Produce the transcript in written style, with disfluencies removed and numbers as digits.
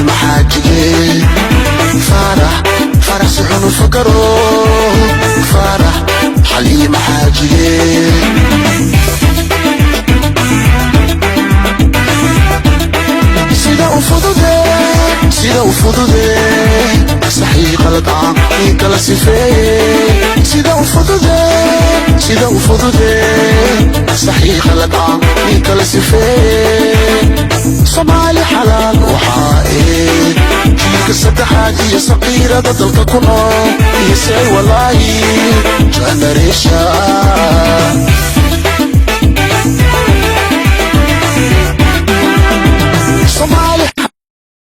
Xaliima Xaajige. Faarax, Faarax si xun u fakaro. Faarax, Xaliima Xaajige. Sida u fudude, sida u fudude, saxii qalad aan ii kala sifeeye. Sida u fudude, sida u fudude, saxii qalad aan ii kala sifeeye. Soomaali xalaal waxaa ee jiilka saddexaad iyo saqiirada dalka ku nool iyo say walaahi generation.